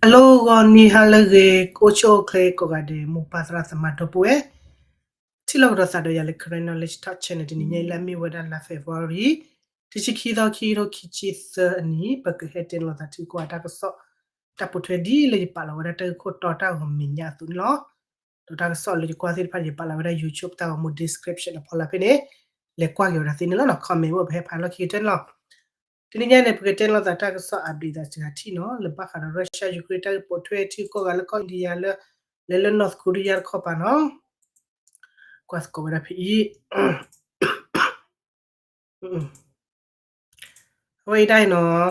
Hello ဂီၤနံၤဟါလၢအဂ့ၤ အိၣ်ဆူၣ်အိၣ်ချ့ကိးဂၤဒဲး မိၢ်ပၢ်သရၣ်သမါဒီပုၢ်ဝဲၢ် ထံၣ်လိာ်ကဒီးသးဒီးယၤလၢ Karen Knowledge Talk Channel တနံၤညါအံၤလၢအမ့ၢ်ဝဲဒၣ်လါ February တဆံခံသီ ခံကထိခံဆံသၢအနံၤ ပကဟဲတဲလိာ်သးထံကီၢ်အတၢ်ကစီၣ် တၢ်ပိာ်ထွဲဒ်လၢယပာ်လီၤဝဲဒၣ်တၢ်ဂ့ၢ်ခိၣ်တီတၢ်ဂီၤမဲာ်ညါအသိးန့ၣ်လီၤ. ဒီးတၢ်ကစီၣ်လၢယကွၢ်သ့ၣ်တဖၣ်န့ၣ် ယပာ်လီၤဝဲဒၣ် YouTube တၢ်ဂီၤမူ description အဖီလာ်ဖဲန့ၣ် လဲၤကွၢ်က့ၤဝဲဒၣ်သ့န့ၣ်လီၤ. Comment ဝဲပဟဲဖးလီၢ်ခံကတၢၢ်န့ၣ်လီၤ. တနံၤညါန့ၣ် ပကတဲလိာ်သးတၢ်ကစီၣ် update သးစှၤထံၣ်နီၤ လၢဘၣ်ဃးဒီး Russia Ukraine တၢ်ဂ့ၢ်ပိာ်ထွဲထံကီၢ်ဂၤလၢကီၢ် India လၢ လဲၤလၢ North Korea တခီပၤနီၤ ကွၢ်သကိးဝဲဒၣ်ဖဲအံၤ အဝဲအံၤဒၣ်အံၤနီၤ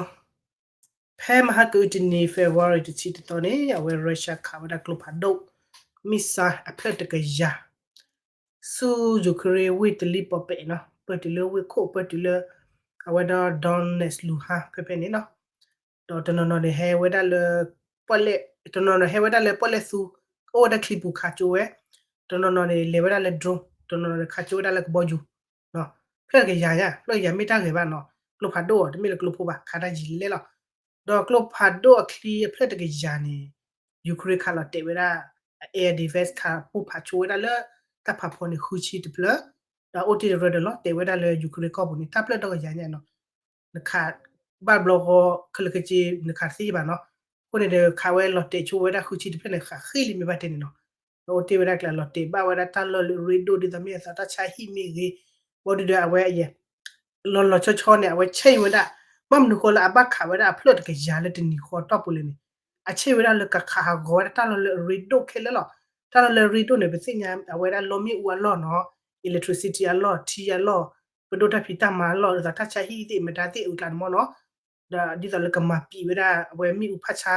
ဖဲမဟါကအုတနံၤ February တဆံတသီန့ၣ် အဝဲ Russia ခးဝဲဒၣ်ကျိဖးဒိၣ် missile အဖျၢၣ်တကယၤ ဆူ Ukraine ဝ့ၢ်တလံၣ်ပီပဲာ်နီၤ ပၢၢ်တုၤလၢဝ့ၢ်ခိၣ် ပၢၢ်တုၤလၢ အဝဲဒီး Donetsk Luhansk ဖဲဖဲန့ၣ်နီၤ ဒီးတနီၤနီၤန့ၣ်ဟဲဝဲဒၣ်လၢ ပီၣ်လဲၣ် တနီၤနီၤဟဲဝဲဒၣ်လၢပီၣ်လဲၣ်သူ အိၣ်ဝဲဒၣ်ချံပူၤခးကၠိဝဲ တနီၤနီၤန့ၣ် လဲၤဝဲဒၣ်လၢ drone တနီၤနီၤန့ၣ် ခးကၠိဝဲဒၣ်လၢကဘီယူၤ ဖျၢၣ်တကယၤညါ ဖျၢၣ်တကယၤမ့ၢ်တၢ်ဂဲၤဘၣ်နီၤ ကျိဖးဒိၣ်အီၤ တမ့ၢ်လၢကျိဖိဘၣ် ခးတၢ်ယံာ်လဲၣ်လီၤ ဒီးကျိဖးဒိၣ်အချံအဖျၢၣ်တကယၤန့ၣ် Ukraine ခးလီၤတဲာ်ဝဲဒၣ် air defense ခးပိၢ်ဖးကၠိဝဲဒၣ်လၢ တၢ်ဖးဖီန့ၣ် ဃုဆံတဖျၢၣ် ဒီးအိၣ်တ့ၢ်တရၢဒီးလီၤတဲာ်ဝဲဒၣ်လၢ Ukraine ကီၢ်ပူၤန့ၣ် တၢ်ဖျၢၣ်ဒီကယၤညါနီၤ နခး ဘၣ်ဘျီဃီ ခဲလၢာ်ခဲဆ့ နခးတသ့ဘၣ်နီၤ အဃိန့ၣ်ဒီး ခးဝဲလီၤတဲာ်ဆိဝဲဒၣ်ဃုဆံတဖျၢၣ်န့ၣ် ဃးဃ့လံမ့ၢ်ဘၣ်တဲန့ၣ်နီၤ ဒီးအိၣ်တ့ၢ်ဝဲဒၣ်ကျဲလီၤတဲာ်ဘၣ်ဝဲဒၣ်တၢ်လီၢ်လၢအရ့ဒိၣ်ဒ်သိးမ့ၢ်အသးတၢ်ဆါဟံၣ်မ့ၢ်ဂ့ၤ ဘီဒုဒီးအဝဲအယဲၢ် လီၤလီၤဆီဆီန့ၣ် အဝဲဆဲးဝဲဒၣ် ဘၣ်မနုၤဃိလၢအဘၣ်ခးဝဲဒၣ်အဖျၢၣ်တကယၤလၢတနံၤဃီတီၢ်ပူၤလဲၣ်န့ၣ် အဆဲးဝဲဒၣ်လၢကခးဟးဂီၤဝဲဒၣ်တၢ်လီၢ်လၢအရ့ဒိၣ်ခဲလၢာ်လီၤ တၢ်လီၢ်လၢအရ့ဒိၣ်န့ၣ် ပသ့ၣ်ညါအဝဲဒၣ်လီမ့ၣ်အူအလီၢ်နီၤ electricity အလီၢ် ထံအလီၢ် ပဒိၣ်တၢ်ဖံးတၢ်မၤအလီၢ် ဒ်သိးတၢ်ဆါဟံၣ်သ့ၣ် မတၤသ့ၣ်အုးကျါန့ၣ်မ့ၢ်နီၤ ဒီးဒ်သိးလၢကမၤပံာ်ဝဲဒၣ် အဝဲမ့ၣ်အူဖးဆါ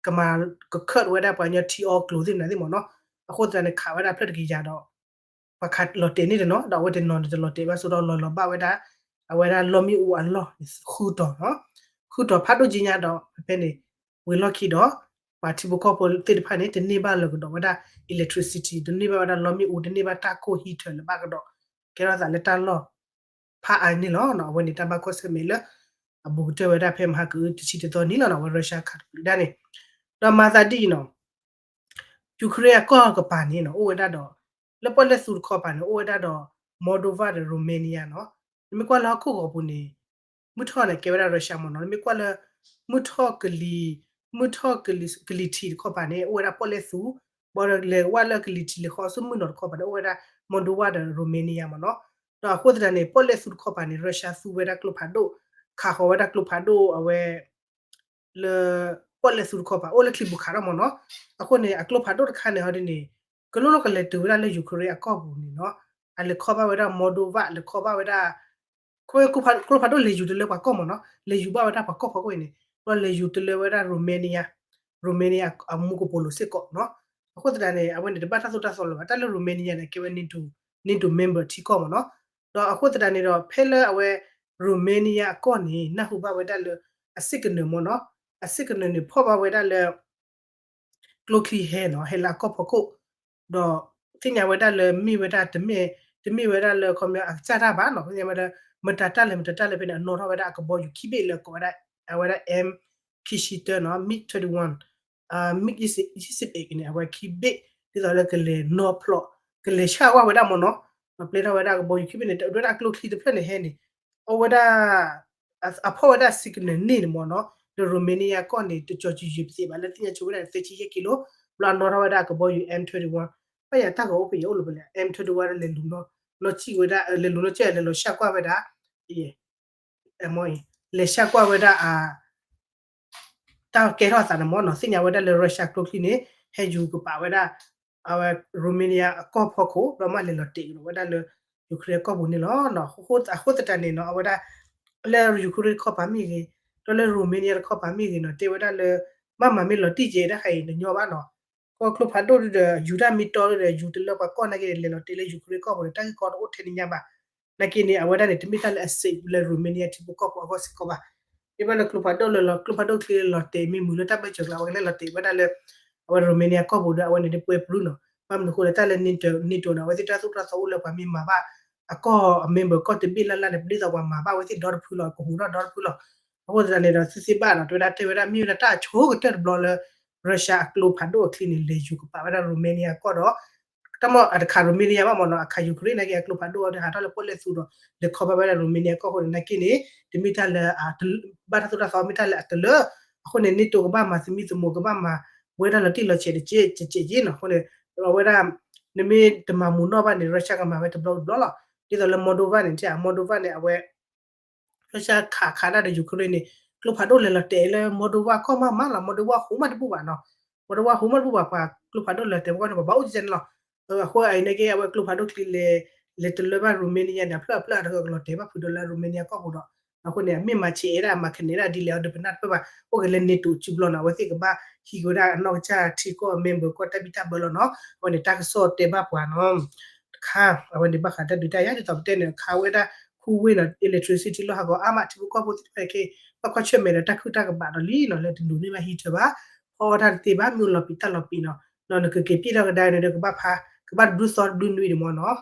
ကမၤကခၢၣ်ဝဲဒၣ်ပှၤကညီထံအီကျိၤသ့ၣ်မနုၤသ့ၣ်မ့ၢ်နီၤ အဃိသတးန့ၣ်ခးဝဲဒၣ်ဖျၢၣ်တကယၤဒီး ပှၤခးလီၤတဲာ်န့ၣ်တနီၤ ဒီးအဝဲတနီၤန့ၣ်တလီၤတဲာ်ဘၣ်ဆိဒီးလီၤလီၤဘၣ်ဝဲဒၣ် အဝဲဒၣ်လီမ့ၣ်အူအလီၢ်န့ၣ် ဃုတီၤနီၤ ဃုတီၤဖးဒိၣ်က့ညါဒီး ဖဲဖဲန့ၣ် ဝံၤလီၢ်ခံဒီး ပှၤထံဖိကီၢ်ဖိသ့ၣ်တဖၣ်န့ၣ် တန့ၢ်ဘၣ်လၢၤကဒီးဝဲဒၣ် electricity တန့ၢ်ဘၣ်ဝဲဒၣ်လီမ့ၣ်အူ တန့ၢ်ဘၣ်တၢ်ကိၢ်ဟံးထၢၣ်လၢၤဘၣ်ကဒီး ကဲထီၣ်သးလၢတၢ်လီၢ် ဖးအါန့ၣ်လီၤ. အဝဲန့ၣ်တၢ်ဘၣ်ကွၢ်ဆၢၣ်မဲာ်လၢ အဘူးကတၢၢ်ဝဲဒၣ်ဖဲမဟါကအုတဆံတသီနံၤလီၤနီၤ အဝဲ Russia ခးတပျုးဒၣ်န့ၣ် ဒီးမၤသးဒ်အံၤနီၤ Ukraine အကီၢ်ကပၤန့ၣ်နီၤ အိၣ်ဝဲဒၣ်ဒီး လၢပီၣ်လဲၣ်သူတခီပၤန့ၣ် အိၣ်ဝဲဒၣ်ဒီး Moldova ဒီး Romania နီၤ နမ့ၢ်ကွၢ်လၢဟီၣ်ခိၣ်ဂီၤပူၤန့ၣ် မုၢ်ထီၣ်န့ၣ် ကဲဝဲဒၣ် Russia မ့ၢ်နီၤ နမ့ၢ်ကွၢ်လၢ မုၢ်ထီၣ်ကလံၤ မုၢ်ထီၣ်ကလံၤ ကလံၤထံးတခီပၤန့ၣ် အိၣ်ဝဲဒၣ်ပီၣ်လဲၣ်သူ ဘီဒီးလဲၤဝဲလၢကလံၤထံးလဲၤဃီဆူမုၢ်နီၤတခီပၤန့ၣ် အိၣ်ဝဲဒၣ် Moldova ဒီး Romania မ့ၢ်နီၤ ဒီးအဃိသတးန့ၣ် ပီၣ်လဲၣ်သူတခီပၤန့ၣ် Russia သူဝဲဒၣ်ကျိဖးဒိၣ် ခးဃီၤဝဲဒၣ်ကျိဖးဒိၣ်အဝဲ လၢ ပီၣ်လဲၣ်သူတခီပၤ အိၣ်လၢချံပူၤခးထီၣ်မ့ၢ်နီၤ အဃိန့ၣ် အကျိဖးဒိၣ်တခါန့ၣ်ဟီဒ်န့ၣ် ကလိၣ်လီၤကလဲၤတုၤဝဲဒၣ်လၢ Ukraine အကီၢ်ပူၤန့ၣ်နီၤ အလဲၤခီဘၣ်ဝဲဒၣ် Moldova လဲၤခီဘၣ်ဝဲဒၣ် ကျိဖးဒိၣ်လဲၤယူၤတလၢပှၤကီၢ်မ့ၢ်နီၤ လဲၤယူၤဘၣ်ဝဲဒၣ်ပှၤကီၢ်ဖီခိၣ်အံၤန့ၣ် ဘျီလဲၤယူၤတလၢဝဲဒၣ် Romania Romania အမူကပိာ်လိၤစ့ၢ်ကီးနီၤ အဃိသတးန့ၣ် အဝဲန့ၣ်တဘၣ်တၢ်သိၣ်တၢ်သီလၢၤဘၣ် တၢ်လၢ Romania န့ၣ် ကဲဝဲ NATO member ထံကီၢ်မ့ၢ်နီၤ ဒီးအဃိသတးန့ၣ်ဒီး ဖဲလၢအဝဲ Romania အကီၢ်န့ၣ် နၢ်ဟူဘၣ်ဝဲဒၣ်လၢ အ signal မ့ၢ်နီၤ အ signal န့ၣ် ဖီၣ်ဘၣ်ဝဲဒၣ်လၢ ကျိချံဟဲနီၤ ဟဲလၢအကီၢ်ဖီခိၣ် ဒီးသ့ၣ်ညါဝဲဒၣ်လၢမ့ၢ်ဝဲဒၣ်တမ့ၢ် တမ့ၢ်ဝဲဒၣ်လၢခီပညီအကစၢ်တၢ်ဘၣ်နီၤ သ့ၣ်ညါဝဲဒၣ် မတၤတၢ်လဲၣ် မတၤတၢ်လဲၣ်ဖဲန့ၣ် အနီၣ်ထီၣ်ဝဲဒၣ်အကဘီယူၤခံဘ့ၣ်လၢကိးဝဲဒၣ် အဝဲဒၣ် M ခံဆံတၢနီၤ MiG twenty-one အ MiG ယဲၢ်ဆံ ယဲၢ်ဆံဘ့ၣ်န့ၣ် အဝဲခံဘ့ၣ် ဒ်သိးလၢကလဲၤနီၣ်ဖျိး ကလဲၤဆှၣ်ဝဲဒၣ်မ့ၢ်နီၤ ပျဲထီၣ်ဝဲဒၣ်ကဘီယူၤခံဘ့ၣ်န့ၣ် တအဒိဒၣ်ကျိချံတဖျၢၣ်န့ၣ်ဟဲန့ၣ် အဝဲဒၣ် အဖီၣ်ဝဲဒၣ် signal န့ၣ်န့ၣ်မ့ၢ်နီၤ ဒီး Romania ကီၢ်န့ၣ် တကၠီၤကံၤယံၤပသ့ၣ်ဘၣ်လၢသ့ၣ်ညါဆိဝဲဒၣ် သၢဆံယဲၢ်ကံလိ ဘျီအနီၣ်ထီၣ်ဝဲဒၣ်ကဘီယူၤ M twenty-one ဘၣ်ယၤတၢ်ဂီၤအိၣ်ဖဲယအိၣ်လၢပလဲၣ် M twenty-one လဲၤလူၤနီၣ်စံၣ်ဝဲဒၣ် လဲၤလူၤနီၣ်စံၣ် လဲၤလီၤဆှၣ်ကွၢ်ဝဲဒၣ် လဲၤဆှၣ်ကွၢ်ဝဲဒၣ်အ တၢ်ကဲထီၣ်အသးန့ၣ်မ့ၢ်နီၤ သ့ၣ်ညါဝဲဒၣ်လၢ Russia ကျိချံန့ၣ် ဟဲယူၤကပာ်ဝဲဒၣ် အဝဲ Romania အကီၢ်ဖီခိၣ် ဒီးမ့ၢ်လဲၤလီၤတဲာ်ကဒီးဝဲဒၣ်လၢ Ukraine အကီၢ်ပူၤန့ၣ်လီၤ. အဃိသတးန့ၣ်နီၤ အဝဲဒၣ် လၢ Ukraine တခီပၤမ့ၢ်ဂ့ၤ ဒီးလၢ Romania တခီပၤမ့ၢ်ဂ့ၤနီၤ တဲဝဲဒၣ်လၢ ဘၣ်မၤမ့ၢ်လီၤတံၢ်ကဲဒၣ်ဟဲအံၤတညီဘၣ်နီၤ ကီၢ်ကျိဖးဒိၣ်ဒီး ယူၤတၢ်မ့ၢ်တီဒီး ယူၤတလၢပှၤကီၢ်နာ်က့န့ၣ် လဲၤလီၤတဲာ်လၢ Ukraine ကီၢ်ပူၤန့ၣ် တၢ်ဂ့ၢ်ကီတအိၣ်ထဲန့ၣ်ညါဘၣ်. နာ်က့န့ၣ် အဝဲဒၣ်န့ၣ် တမ့ၢ်တၢ်လၢအ safe လၢ Romania ထံဖိကီၢ်ဖိအဂီၢ်စ့ၢ်ကီးဘၣ်. မ့ၢ်ဘၣ်လၢကျိဖးဒိၣ်လၢလီၤ ကျိဖးဒိၣ်ချံလၢလီၤတဲာ်မ့ၢ်မုာ်လၢတၢ်ဘၢၣ်စၢၤကျါ အဝဲကလဲၤလီၤတဲာ်ဝဲဒၣ်လၢ အဝဲ Romania ကီၢ်ပူၤဒီး အဝဲန့ၣ်ဒ်ပှဲၤပရူၣ်နီၤ ဘၣ်မနုၤအဃိလဲၣ် တၢ်လၢ NATO NATO န့ၣ် အဝဲသ့ၣ်တၢ်သိၣ်တၢ်သီအိၣ်လၢပှၤမ့ၢ်မၤဘၣ် အကီၢ်အ member ကီၢ်တဘ့ၣ်လၢ်လၢ်န့ၣ် ပဒ်သိးပှၤမၤဘၣ်အဝဲသ့ၣ်ဒီတဖုလီၤ ကဟူးထီၣ်ဒီတဖုလီၤ. အဃိသတးန့ၣ်ဒီး သုသ့ၣ်ဘၣ်နီၤ တဲဝဲဒၣ်တဲဝဲဒၣ်မ့ၢ်ဝဲဒၣ်တၢ်အဆိကတၢၢ်တဘျီလၢ Russia အကျိဖးဒိၣ်အချံန့ၣ် လဲၤယူၤကပာ်ဝဲဒၣ် Romania ကီၢ်ဒီး တၢ်မ့ၢ်အတခး Romania ဘၣ်မ့ၢ်နီၤ အခး Ukraine နာ်က့ အကျိဖးဒိၣ်အီၤဒီး ဟးထီၣ်လၢပီၣ်လဲၣ်သူဒီး လဲၤခီဖျိဝဲဒၣ် Romania ကီၢ်အဃိန့ၣ်နာ်က့န့ၣ် တမ့ၢ်တၢ်လၢ ဘၣ်တၢ်သိၣ်တၢ်သီ မ့ၢ်တၢ်လၢအတလၢ အဃိန့ၣ် NATO ကဘၣ်မၤသမံသမိး ကဘၣ်မၤဝဲဒၣ်လီၤတံၢ်လီၤဆဲးတကဲးကဲးကဲးနီၤ အဃိန့ၣ် အဝဲဒၣ် နမ့ၢ်တမၤမူးနီၣ်ဘၣ်န့ၣ် Russia ကမၤဝဲတဘျီတဘျီလီၤ ဒ်သိးလၢ Moldova န့ၣ် တဲ Moldova န့ၣ် အဝဲ Russia ခးခးဒၣ်ဒီး Ukraine န့ၣ် ကျိဖးဒိၣ်လဲၤလီၤတဲာ်လၢ Moldova ကီၢ်မးမးလီၤ Moldova ဟူးမးတဘူၣ်ဘၣ်နီၤ Moldova ဟူးမးတဘူၣ်ဘၣ် ပှၤကျိဖးဒိၣ်လဲၤတဲာ်ပှၤကီၢ်န့ၣ် ပှၤဘၣ်အိၣ်ကဲန့ၣ်လီၤ အဃိအံၤနာ်က့ အဝဲကျိဖးဒိၣ်ချံလဲၤ လဲၤတလၢဘၣ် Romania န့ၣ် အဖျၢၣ်အဖျၢၣ်အတကလီၤတဲာ်ဘၣ်ဖုးဒီးလၢ Romania ကီၢ်ပူၤဒီး အဃိန့ၣ် အမ့ၢ်မၤဆဲးအဲၣ်ဒၣ် မၤခနဲဒၣ်ဒ်လဲၣ်အီၤဒီး ပနၢ်တပၢၢ်ဘၣ် အိၣ်က့ၤလၢ NATO စုဘျီနီၤ အဝဲသ့ၣ်ကဘၣ်ဟံးက့ၤဝဲဒၣ်အနီၢ်ကစၢ်ထံကီၢ် member ကီၢ်တၢ်ဘံၣ်တၢ်ဘၢလီၤနီၤ အဝဲန့ၣ် တၢ်ကစီၣ်တဲဘၣ်ပှၤနီၤ တခါ အဝဲန့ၣ်ဘၣ်ဃးတၢ်ဒုးတၢ်ယၤ ဒ်သိးပတဲန့ၣ် ခးဝဲဒၣ် ခူဝ့ၢ်နီၤ electricity လီၢ်ဟးဂီၤအါမး ထံဖိကီၢ်ဖိသ့ၣ်တဖၣ်ခဲ ဘၣ်ကွၢ်ဆၢၣ်မဲာ်ဒီးတၢ်ခုၣ်တၢ်ကဘးဒီးလံနီၤ လၢတနူၤန့ၢ်ဘၣ်ဟံးထၢဘၣ် ဖီအီၣ်တၢ်တသ့ဘၣ် မ့ၢ်လီၤပံာ်တၢ်လီၤပံာ်နီၤ ဒီးနကက့ၤပျဲၢ်ထီၣ်ကဒါန့ၣ်ဒီး ကဘၣ်ဖး ကဘၣ်တဒူၣ်သီတဒူၣ်နွံဒံးမ့ၢ်နီၤ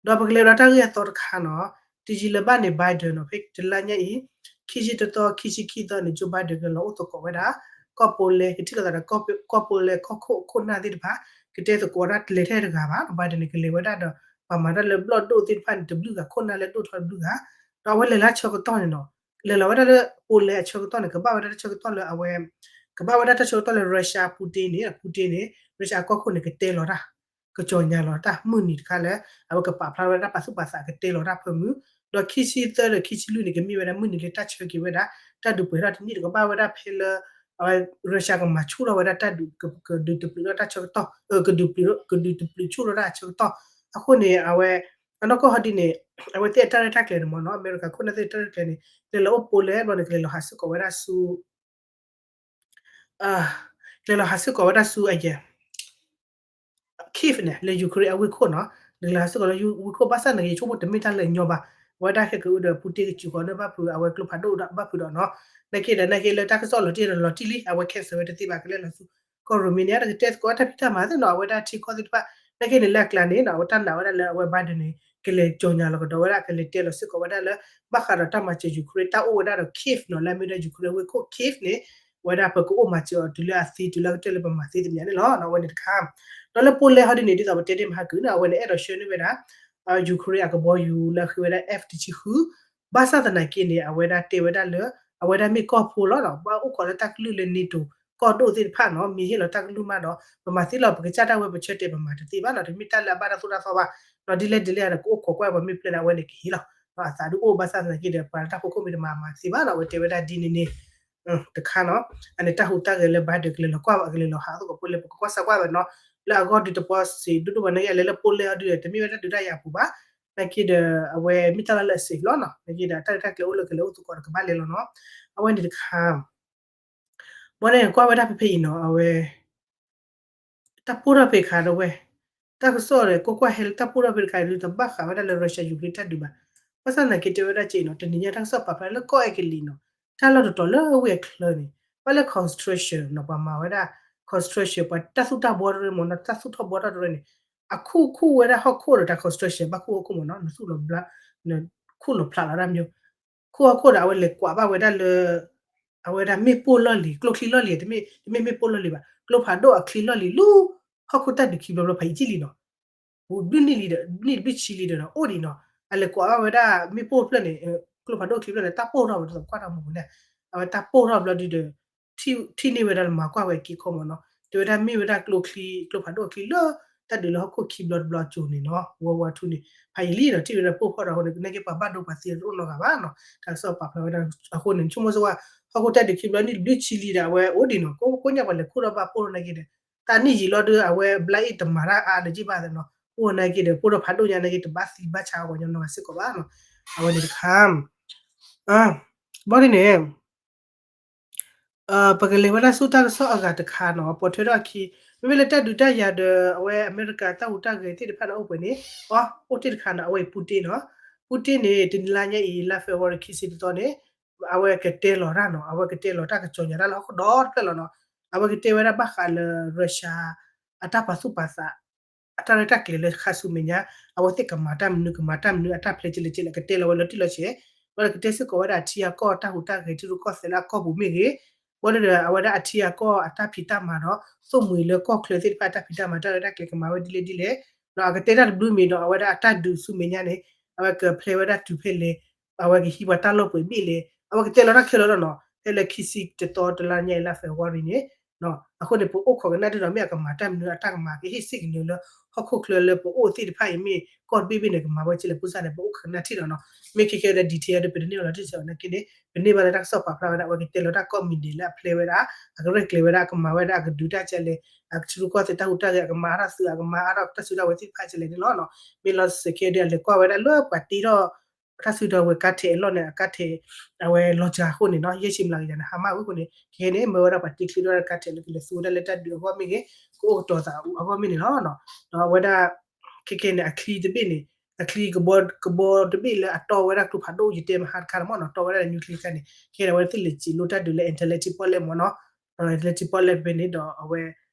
ဒီးပကလဲၤဒီးတၢ်ဂ့ၢ်အသီတခါနီၤ တယံာ်လၢၤဘၣ်န့ၣ် Biden နီၤ ဖဲတလါညါအံၤ ခံဆံတသီ ခံဆံခံသီန့ၣ် Joe Biden ကလီၤအိၣ်သကိးဝဲဒၣ် ကီၢ်ပူၤလဲၣ် ကထံၣ်လိာ်သးဒီး ကီၢ်ပူၤလဲၣ် ကီၢ်ခိၣ်အခိၣ်နၢ်သ့ၣ်တဖၣ် ကတဲသကိးတၢ်လဲၤထဲတဂၤဘၣ် Biden န့ၣ် ကလဲၤဝဲဒၣ်ဒီး ပှၤမၤတၢ်လၢဘျီၣ်ဒိၣ်သ့ၣ်တဖၣ်န့ၣ် တဘျုးဂၤ ခိၣ်နၢ်လၢဒိၣ်ထီၣ်တဘျုးဂၤ ဒီးအဝဲလဲၤလၢဆၢကတီၢ်န့ၣ်နီၤ လဲၤလီၤဝဲဒၣ်လၢပူၤလဲၣ်အဆၢကတီၢ်န့ၣ် ကဘၣ်ဝဲဒၣ်တၢ်ဆၢကတီၢ်လၢအဝဲ ကဘၣ်ဝဲဒၣ်တၢ်ဆၢကတီၢ်လၢ Russia Putin န့ၣ် Putin န့ၣ် Russia အကီၢ်ခိၣ်န့ၣ် ကတဲလီၤတၢ် ကစီၤညါလီၤတၢ်မုၢ်နံၤတခါလၢ အဝဲကပာ်ဖျါဝဲဒၣ်တၢ်ပာ်သူၣ်ပာ်သးကတဲလီၤတၢ်ဖၢမုၢ် ဒီးခံဆံသၢဒီးခံဆံလွံၢ်န့ၣ် ကမ့ၢ်ဝဲဒၣ်မုၢ်နံၤလၢတၢ်ဆၢက့ၤဝဲဒၣ် တၢ်ဒုးပှဲၤထီၣ်တနံၣ်တကဘၣ်ဝဲဒၣ်ဖဲလၢ အဝဲ Russia ကမၤဆူၣ်ထီၣ်ဝဲဒၣ်တၢ်ဒုး ကဒုးတပျုးထီၣ်တၢ်ဆၢကတီၢ် ကဒုးပျုး ကဒုးတပျုးဆူၣ်ထီၣ်တၢ်ဆၢကတီၢ် အဃိန့ၣ် အဝဲ အနီၢ်ကီၢ်ဟီဒ်န့ၣ် အဝဲသ့ၣ်အတၢ်ရဲၣ်တၢ်ကျဲၤန့ၣ်မ့ၢ်နီၤ အမဲရကၤခိၣ်နၢ်သ့ၣ်တၢ်ရဲၣ်တၢ်ကျဲၤန့ၣ် ကလဲၤလီၤအိၣ်ပူၤလဲၣ်ဘျီန့ၣ် ကလဲၤလီၤဟးစ့ၢ်ကီးဝဲဒၣ်ဆူ ကလဲၤလီၤဟးစ့ၢ်ကီးဝဲဒၣ်ဆူအယဲၢ် Kyiv န့ၣ် လၢ Ukraine အဝ့ၢ်ခိၣ်နီၤ နကလဲၤဟးစ့ၢ်ကီးလၢဝ့ၢ်ခိၣ် ဘၣ်ဆၣ်သနာ်က့ ယဆိကမိၣ်တမ့ၢ်တၢ်လၢအညီဘၣ် အဝဲဒၣ်ဟဲက့ၤအိၣ်ဒီး Putin ကစူးဃီၤန့ၢ်ဘၣ်ဖုး အဝဲကျိဖးဒိၣ်ဘၣ်ဖုးဒီးနီၤ နာ်က့ဒီး နာ်က့လၢတၢ်ကစီၣ်လီၤတံၢ်ဒီးလီၤတံၢ်လံ အဝဲ cancel ဝဲတသ့ဘၣ် ကလဲၤလီၤဆူ ကီၢ် Romania ဒီးကတဲသကိးတၢ်ဖံးတၢ်မၤသ့ၣ်နီၤ အဝဲဒၣ်ထံကီၢ်သ့ၣ်တဖၣ် နာ်က့န့ၣ်လၢအကျါန့ၣ်နီၤ အဝဲတၢ်နာ်ဝဲဒၣ်လၢအဝဲ Biden န့ၣ် ကလဲၤကၠီၤညါလီၤကဒီးဝဲဒၣ် ကလဲၤတဲလီၤစ့ၢ်ကီးဝဲဒၣ်လၢ ဘၣ်ဃးဒီးတၢ်မၤစၢၤ Ukraine တၢ်အိၣ်ဝဲဒၣ်ဒီး Kyiv နီၤ လၢအမ့ၢ်ဒၣ် Ukraine အဝ့ၢ်ခိၣ် Kyiv န့ၣ် ဝဲဒၣ်ပကအိၣ်မၤစၢၤအီၤတုၤလၢအသံတုၤလၢအကတၢၢ်လၢပမၤသ့တမံၤန့ၣ်လီၤ အဝဲန့ၣ်တခါ ဒီးလၢပူၤလဲၣ်ဟီဒ်န့ၣ် ဒ်သိးပတဲတ့ၢ်မဟါကုာ်န့ၣ် အဝဲန့ၣ်အဲၣ်ဒိးဆှၢန့ၢ်ဝဲဒၣ် Ukraine အကဘီယူၤလၢအဃ့ဝဲဒၣ် F တဆံဃု ဘၣ်ဆၣ်သနာ်က့န့ၣ် အဝဲဒၣ်တဲဝဲဒၣ်လၢ အဝဲဒၣ်မ့ၢ်ကီၢ်ဖိလီၤနီၤ ဘၣ်အိၣ်ခိးလၢတၢ်ကလုၢ်လၢ NATO ကီၢ်ဒိၣ်သ့ၣ်တဖၣ်နီၤ မ့ၢ်ဟ့ၣ်လီၤတၢ်ကလုၢ်မးဒီး ပမၤသ့လီၤ ပကစၢ်ဒၣ်ဝဲပဆၢတဲာ်ပမၤတသ့ဘၣ်နီၤ တမ့ၢ်တၢ်လၢအဘၣ်တၢ်သိၣ်တၢ်သီဘၣ် ဒီးဒ်လဲၣ်ဒ်လဲၣ်ဒီး ကအိၣ်ခိးကွၢ်ပှၤမ့ၢ်ပျဲန့ၣ် အဝဲန့ၣ်ကဟ့ၣ်လီၤ အသးဒုးအိၣ်ဘၣ်ဆၣ်သနာ်က့ဒီး ပှၤလၢတၢ်ဖိခိၣ်မ့ၢ်တမၤမၤသ့ဘၣ်နီၤ အဝဲတဲဝဲဒၣ်ဒ်န့ၣ်န့ၣ် တခါနီၤ အန့ၣ်တၢ်ဟူးတၢ်ဂဲၤလၢ Biden ကလဲၤလီၤကွၢ်ဘၣ် ကလဲၤလီၤဟးသကိးပူၤလဲၣ် ပကကွၢ်စၢ်ကွၢ်ဘၣ်နီၤ လၢအဂီၢ်ဒုးတပှီၢ်စံးဒိၣ်ဒိၣ်ဘၣ်နာ်က့ အလဲၤလၢပူၤလဲၣ်အီၤဒုး တမ့ၢ်ဝဲဒၣ်ဒုးတၢ်ယၤပူၤဘၣ် နာ်က့ဒီး အဝဲမ့ၢ်တၢ်လၢလၢအ safe လီၤနီၤ နာ်က့ဒီး တၢ်ရဲၣ်တၢ်ကျဲၤအိၣ်လၢကလဲၤအိၣ်သကိးဒီးကဘၣ်လဲၤလီၤနီၤ အဝဲန့ၣ်တခါ ဘၣ်န့ၣ်ကွၢ်ဝဲဒၣ်ဖဲဖဲအံၤနီၤ အဝဲ တၢ်ပိၢ်ထီၣ်ဖဲခါဒီးဝဲ တၢ်ကစီၣ်ဒီး ကွၢ်ကွၢ်ဟဲလၢတၢ်ပိၢ်ထီၣ်ဖဲတခါအံၤ တဘၣ်ဃးဝဲဒၣ်လၢ Russia Ukraine တၢ်ဒုးဘၣ် ဘၣ်ဆၣ်သနာ်က့တဲဝဲဒၣ်က့နီၤ တနံၤညါတၢ်ကစီၣ်ပာ်ဖျါလၢကီၢ်အဲကလံးနီၤ တၢ်လီၢ်တတီၤလၢဝ့ၢ်အချၢန့ၣ် ဘၣ်လၢ construction နီၤ ပှၤမၤဝဲဒၣ် construction ပှၤတၢ်သူၣ်တၢ်ဘီတရၢမ့ၢ်နီၤ တၢ်သူၣ်ထီၣ်ဘီထီၣ်တရၢန့ၣ် အခုၣ်ခုၣ်ဝဲဒၣ်ဟီၣ်ခိၣ်ဒီးတၢ် construction ဘၣ်ခိၣ်ဟီၣ်ခိၣ်မ့ၢ်နီၤ နသူၣ်လီၤဘျါ နခုၣ်လီၤဖျးလီၤတၢ်မ့ၢ် ခိၣ်ဟီၣ်ခိၣ်ဒီး အဝဲလဲၤကွၢ်ဘၣ်ဝဲဒၣ်လၢ အဝဲဒၣ်မ့ၣ်ပိၢ်လီၢ်လံၤ ကျိချံလီၢ်လံၤ တမ့ၢ် တမ့ၢ်မ့ၣ်ပိၢ်လီၢ်လံၤဘၣ် ကျိဖးဒိၣ်အချံလီၢ်လံၤလၢ ဟီၣ်ခိၣ်တၢ်ဒုးခံဘျီဘျီဖးယံာ်လံနီၤ ပူၤဘျုးနံၣ်လံဒီး နံၣ်တဘျုးဆံလံဒီး အိၣ်ဒံးနီၤ အလဲၤကွၢ်ဘၣ်ဝဲဒၣ်မ့ၣ်ပိၢ်ဖျၢၣ်န့ၣ် ကျိဖးဒိၣ်ချံဖျၢၣ်န့ၣ် တၢ်ပိၢ်ထီၣ်ဝဲဒၣ်ကွၢ်တၢ်မူၤန့ၣ် အဝဲတၢ်ပိၢ်ထီၣ်ဘျီဒုဒီး ထံၣ်န့ၢ်ဝဲဒၣ်လၢမၤကွၢ်ဝဲက့ၤခီမ့ၢ်နီၤ တဲဝဲဒၣ်မ့ၢ်ဝဲဒၣ်ကျိချံ ကျိဖးဒိၣ်အချံလၢ တၢ်ဒုးလၢဟီၣ်ခိၣ်ခံဘျီတဘျီအစိၤန့ၣ်နီၤ World War Two န့ၣ် ဖးယံာ်လံနီၤ ထံၣ်ဝဲဒၣ်ပိၢ်ဖီၣ်ဒီးအဃိန့ၣ် နာ်က့ပှၤဘၣ်ဒိပှၤသံတအိၣ်နီတဂၤဘၣ်နီၤ တၢ်ကစီၣ်ပာ်ဖျါဝဲဒၣ်အဃိန့ၣ် ဆိကမိၣ်စ့ၢ်ဝါ ဟီၣ်ခိၣ်တၢ်ဒုးခံဘျီနံၣ်တဘျုးဆံလံဒီး အဝဲအိၣ်ဒံးနီၤ ကိးညါပှၤလဲၤခိၣ်ထီၣ်ဘၣ်ပိၢ်ထီၣ်နာ်က့ဒီး တၢ်နံၣ်ယံာ်လီၤဒီး အဝဲဘျါအ့ၣ်တမၤတၢ်အါလၢၤဘၣ်နီၤ အိၣ်နာ်က့ဒီး ပိၢ်ထီၣ်ဖးဒိၣ်ညါနာ်က့ တဘၣ်သံဘၣ်ဆါအဂီၢ်ညီနီတဂၤစ့ၢ်ကီးဘၣ်နီၤ အဝဲန့ၣ်တခါ ဘၣ်ဒ်န့ၣ် ပကလဲၤဝဲဒၣ်ဆူတၢ်ကစီၣ်အဂၤတခါနီၤ ပိာ်ထွဲထီၣ်အခံ မ့မ့ၢ်လၢတၢ်ဒုးတၢ်ယၤဒီး အဝဲအမဲရကၤတၢ်ဟူးတၢ်ဂဲၤသ့ၣ်တဖၣ်န့ၣ်အိၣ်ပှဲၤန့ၣ် အိၣ်တ့ၢ်တခါနီၤ အဝဲအံၤ Putin နီၤ Putin န့ၣ် တနံၤလါညါအံၤ လါ February ခံဆံတသီန့ၣ် အဝဲကတဲလီၤတၢ်နီၤ အဝဲကတဲလီၤတၢ်ကစီၤညါတၢ်လၢဟီၣ်ခိၣ်ဒီတဖျၢၣ်လီၤနီၤ အဝဲကတဲဝဲဒၣ်ဘၣ်ဃးလၢ Russia အတၢ်ပာ်သူၣ်ပာ်သး အတၢ်ရဲၣ်တၢ်ကျဲၤလၢခါဆူမဲာ်ညါ အဝဲသ့ၣ်ကမၤတၢ်မနုၤ ကမၤတၢ်မနုၤ အတၢ်ဖျဲးကလဲၣ်ကလဲၣ် ကတဲလီၤဝဲလီၤတံၢ်လီၤဆဲး ဘၣ်ဒီးကတဲစ့ၢ်ကီးဝဲဒၣ်အထံအကီၢ်တၢ်ဟူးတၢ်ဂဲၤထံရူၢ်ကီၢ်သဲးလၢအကီၢ်ပူၤမ့ၢ်ဂ့ၤ ဘၣ်ဒီးအဝဲဒၣ်အထံအကီၢ်အတၢ်ဖံးတၢ်မၤဒီး သိၣ်မှံၤလၢကီၢ်ချၢသ့ၣ်တဖၣ်အတၢ်ဖံးတၢ်မၤ တၢ်ရဲၣ်တၢ်ကျဲၤကမၤဝဲဒ်လဲၣ်ဒ်လဲၣ်, ဒီးအကတဲတၢ်တဘျုးမံၤဒီး အဝဲဒၣ်အတၢ်ဒုးဆူမဲာ်ညါန့ၣ် အဝဲကဖျဲးဝဲဒၣ်တုၤဖဲလဲၣ်, အဝဲကဟံးပှၤတၢ်လီၢ်ပှဲၤဘ့ၣ်လဲၣ်, အဝဲကတဲလီၤတၢ်ခဲလၢာ်လီၤနီၤ. ဖဲလၢခံဆံတသီတလါညါအံၤလၢ February န့ၣ် အဃိန့ၣ် ပအိၣ်ခိးကနၣ်ဒ်ဒီး မ့ၢ်အကမၤတၢ်မနုၤ အတၢ်ကမၤကဟ့ၣ်စ့ၢ်ကီးလၢ ဟီၣ်ခိၣ်ချၢလၢပအိၣ်သ့ၣ်တဖၣ်အံၤ မ့ၢ်ကီၢ်တဘ့ၣ်ဘ့ၣ်န့ၣ် ကမၤဝဲက့လဲၣ် ပူစၢ်န့ၣ် ပအိၣ်ခိးကနၣ်ထံၣ်ဒီးနီၤ. မ့ၢ်ခဲခဲဒီး detail ဒီး ပတန့ၢ်ဘၣ်လီၤတံၢ်စဲးအီၤနာ်က့န့ၣ် ပန့ၢ်ဘၣ်လၢတၢ်ကစီၣ်ပာ်ဖျါဝဲဒၣ် အဝဲကတဲလီၤတၢ်ကီၢ် မံၤဒဲး လၢအဖျဲးဝဲဒၣ် အကရဲၣ်ကျဲၤဝဲဒၣ် အကမၤဝဲဒၣ် အကဒုးတၢ်ကလဲၣ်, အကထံရူၢ်ကီၢ်သဲးတၢ်ဟူးတၢ်ဂဲၤ အကမၤအါထီၣ်သုး အကမၤအါထီၣ်တၢ်စုတၢ်ဝဲၤသ့ၣ်တဖၣ်ကလဲၣ်န့ၣ်လီၤ. မ့ၢ်လီၤစဲးခဲဒီး အလဲၤကွၢ်ဝဲဒၣ်လၢပှၤတ့ထီၣ် တၢ်စုတၢ်ဝဲၤကါထဲးအလီၢ်န့ၣ် အကါထဲး အဝဲလီၤစှၤအဃိန့ၣ်နီၤ ယဲၢ်ဆံမျးကယၤန့ၣ် ဟါမၢ်ဝံၤအဃိန့ၣ် ခဲခဲန့ၣ် မၢဝဲဒၣ်ပှၤတ့ချ့ထီၣ်တၢ်ကါထဲးလၢကလဲၤသူဝဲဒၣ်လၢတၢ်ဒုးအဂီၢ်မ့ၢ်ဂ့ၤ ကအိၣ်ကတီၤသးအဂီၢ်မ့ၢ်န့ၣ်လီၤ. ဒီးအဝဲဒၣ် ခဲခဲန့ၣ် အချံတဘ့ၣ်န့ၣ် အချံကဘီ ကဘီတဘ့ၣ်လၢအတီဝဲဒၣ်ကျိဖးဒိၣ် ယတဲမဟါတခါန့ၣ်မ့ၢ်နီၤ တီဝဲဒၣ်လၢ nuclear တခါန့ၣ် ခဲခဲန့ၣ် အဝဲသ့ၣ်လဲၤစံးလိတၢ်ဒုးလၢ Atlantic ပီၣ်လဲၣ်မ့ၢ်နီၤ, Atlantic ပီၣ်လဲၣ်ဖဲန့ၣ်ဒီးအဝဲ